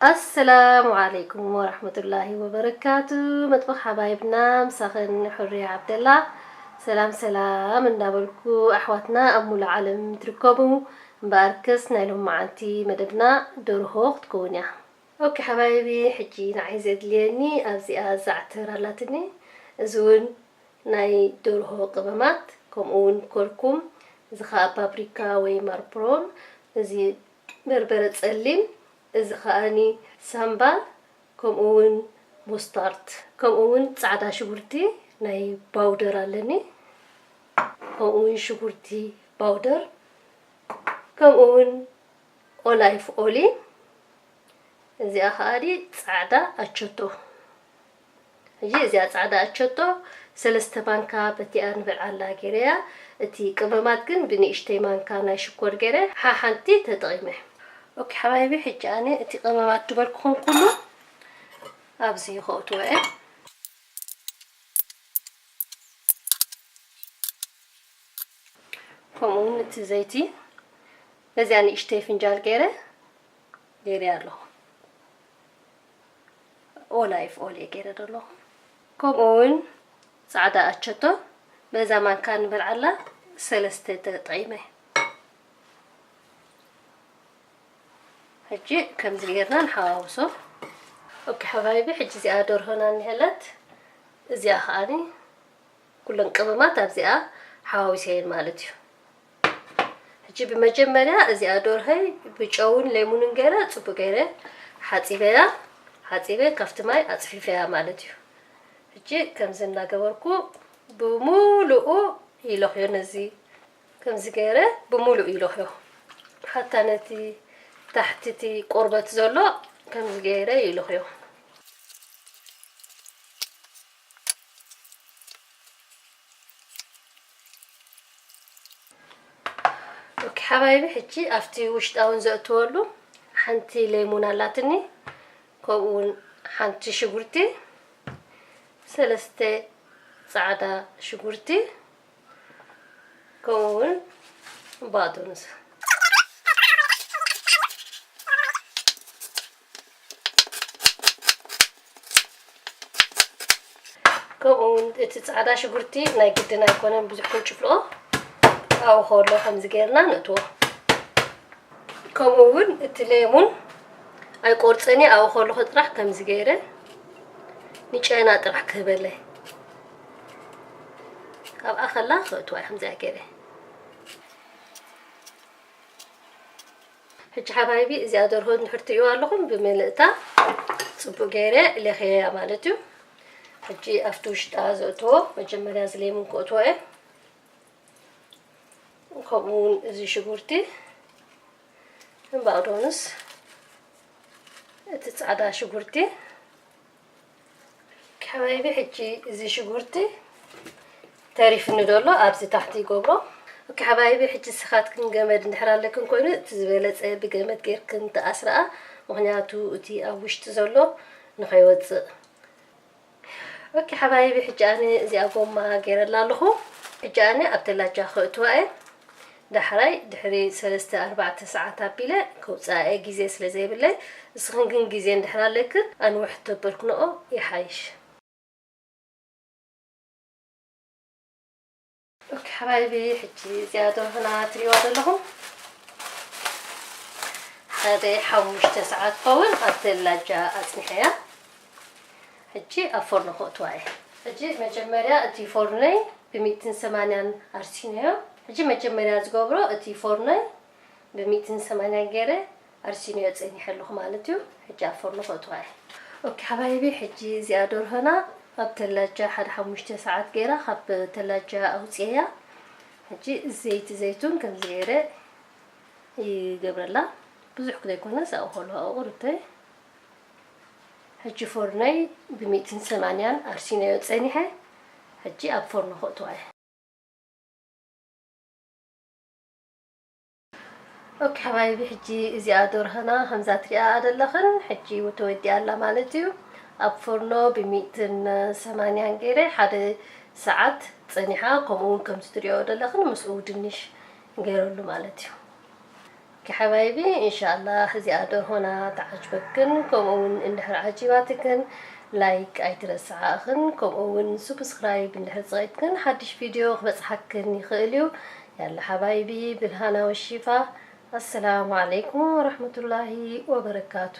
ኣሰላሙ ዓለይኩም ወራህመቱላሂ ወበረካቱ። መጥበኽ ሓባይብና ምሳኽን ሕሩይ ዓብደላ። ሰላም ሰላም እንዳበልኩ፣ ኣሕዋትና ኣብ ሙሉእ ዓለም ትርከቡ፣ እምበኣርከስ ናይ ሎማዓንቲ መደብና ደርሆ ክትከውን እያ። ኦኬ ሓባይቢ፣ ሕጂ ንዓይ ዘድልየኒ ኣብዚኣ ዛዕተር ኣላትኒ። እዚ እውን ናይ ደርሆ ቅመማት፣ ከምኡ እውን ኮርኩም፣ እዚ ኸኣ ፓፕሪካ ወይ ማርፕሮን፣ እዚ በርበረ ጸሊም፣ እዚ ኸኣኒ ሳምባር፣ ከምኡ እውን ሙስታርት፣ ከምኡ እውን ጻዕዳ ሽጉርቲ ናይ ባውደር ኣለኒ፣ ከምኡ እውን ሽጉርቲ ባውደር፣ ከምኡ እውን ኦላይፍ ኦሊ፣ እዚኣ ኸኣኒ ጻዕዳ ኣቸቶ። ሕጂ እዚኣ ጻዕዳ ኣቸቶ ሰለስተ ማንካ በቲኣ ንበልዓላ ገይረያ። እቲ ቅመማት ግን ብንእሽተይ ማንካ ናይ ሽኮር ገይረ ሓሓንቲ ተጠቒመ። ኦኬ ሓባይቢ፣ ሕጂ ኣነ እቲ ቅመማት ዝበልኩኹም ኩሉ ኣብዚ ከእትዎ እየ። ከምኡ እውን እቲ ዘይቲ በዚኣ ንእሽተይ ፍንጃል ገይረ ገይረ ኣለኹ። ኦላይፍ ኦልየ ገይረ ዘለኹ። ከምኡ እውን ጻዕዳ ኣቸቶ በዛ ማንካ ንበልዓላ ሰለስተ ተጠቒመ። ሕጂ ከምዚ ጌርና ንሓዋውሶ። ኦኬ ሓባይቢ፣ ሕጂ እዚኣ ደርሆና እኒሀለት። እዚኣ ከኣኒ ኩለን ቅመማት ኣብዚኣ ሓዋዊሰየን ማለት እዩ። ሕጂ ብመጀመርያ እዚኣ ደርሆይ ብጨውን ሌሙንን ገይረ ጽቡቅ ገይረ ሓጺበያ። ሓጺበ ካብቲ ማይ ኣጽፊፈያ ማለት እዩ። ሕጂ ከምዚ እናገበርኩ ብሙሉኡ ይለኽዮ። ነዚ ከምዚ ገይረ ብሙሉእ ይለኽዮ። ሓታ ነቲ ታሕቲ እቲ ቆርበት ዘሎ ከምዚ ገይረ ይለኽዮ። ኦኬ ሓባይቢ፣ ሕጂ ኣብቲ ውሽጣውን ዘእትወሉ ሓንቲ ሌሙን ኣላትኒ፣ ከምኡ እውን ሓንቲ ሽጉርቲ፣ ሰለስተ ጻዕዳ ሽጉርቲ፣ ከምኡ እውን ባዶንስ። ከምኡ እውን እቲ ጻዕዳ ሽጉርቲ ናይ ግድን ኣይኮነን ብዙሕ ክንጭፍልኦ፣ ኣብኡ ከሎ ከምዚ ጌርና ነእትዎ። ከምኡ እውን እቲ ሌሙን ኣይቆርጸን እየ፣ ኣብኡ ከለኹ ጥራሕ ከምዚ ገይረ ንጨና ጥራሕ ክህበለይ። ኣብኣ ከላ ከእትዋ እየ ከምዚኣ ገይረ። ሕጂ ሓባይቢ፣ እዚኣ ደርሆ እንድሕር ትርእይዋ ኣለኹም፣ ብምልእታ ጽቡቅ ገይረ ለኽየያ ማለት እዩ። ሕጂ ኣብቲ ውሽጣ ዘእትዎ መጀመርያ እዚ ሌሙን ክእትዎ እየ። ከምኡ እውን እዚ ሽጉርቲ፣ እምበኣዶንስ እቲ ጻዕዳ ሽጉርቲ። ሓባይቢ፣ ሕጂ እዚ ሽጉርቲ ተሪፍኒ ደሎ ኣብዚ ታሕቲ ይገብሮ። ኦኬ ሓባይቢ፣ ሕጂ ስኻትክን ገመድ እንድሕር ኣለክን ኮይኑ፣ እቲ ዝበለጸ ብገመድ ጌርክን ተኣስረኣ፣ ምኽንያቱ እቲ ኣብ ውሽጢ ዘሎ ንኸይወጽእ። ኦኬ ሓባይቢ፣ ሕጂ ኣነ እዚኣ ጎማ ገይረላ ኣለኹ። ሕጂ ኣነ ኣብ ተላጃ ከእትዋ እየ። ዳሕራይ ድሕሪ ሰለስተ ኣርባዕተ ሰዓት ኣቢለ ከውፅኣ እየ፣ ግዜ ስለ ዘይብለይ። እስኽን ግን ግዜ እንድሕር ኣለክን ኣንውሕ ተበልክንኦ ይሓይሽ። ኦኬ ሓባይቢ፣ ሕጂ እዚኣ ደርሆና ትሪእዋ ዘለኹም ሓደ ሓሙሽተ ሰዓት ኸውን ኣብ ተላጃ ኣጽኒሐያ። ሕጂ ኣብ ፎርኖ ከእትዋ እየ። ሕጂ መጀመርያ እቲ ፎርነይ ብሚእትን ሰማንያን ኣርሲነዮ። ሕጂ መጀመርያ ዝገብሮ እቲ ፎርነይ ብሚእትን ሰማንያን ገይረ ኣርሲነዮ ጸኒሐ ኣለኹ ማለት እዩ። ሕጂ ኣብ ፎርኖ ከእትዋ እየ። ኦኬ ሓባይቢ፣ ሕጂ እዚኣ ደርሆና ኣብ ተላጃ ሓደ ሓሙሽተ ሰዓት ገይራ ካብ ተላጃ ኣውፅኤያ። ሕጂ ዘይቲ ዘይቱን ከምዚ ገይረ ይገብረላ። ብዙሕ ዘይኮነስ ኣብኡ ከሎ ኣብኡ ቁርብተይ። ሕጂ ፎርነይ ብሚእትን ሰማንያን ኣርሲነዮ ጸኒሐ። ሕጂ ኣብ ፎርኖ ከእትዋ እየ። ኦኬ ሓባይቢ፣ ሕጂ እዚኣ ደርሆና ከምዛ ትሪኣ ዘለኽን ሕጂ ተወዲኣ ኣላ ማለት እዩ። ኣብ ፎርኖ ብሚእትን ሰማንያን ገይረ ሓደ ሰዓት ጸኒሓ፣ ከምኡ እውን ከምዚ ትሪኦ ዘለኽን ምስኡ ድንሽ ገይረሉ ማለት እዩ። ኦኬ ሓባይቢ፣ እንሻላ እዚኣ ደርሆና ተዓጅበክን፣ ከምኡ እውን እንድሕር ዓጂባትክን ላይክ ኣይትረስዓእኽን፣ ከምኡ እውን ሱብስክራይብ እንድሕር ፀቂጥክን ሓድሽ ቪድዮ ክበፅሓክን ይኽእል እዩ። ያላ ሓባይቢ፣ ብልሃና ወሺፋ። ኣሰላሙ ዓለይኩም ወረሕመቱላሂ ወበረካቱ።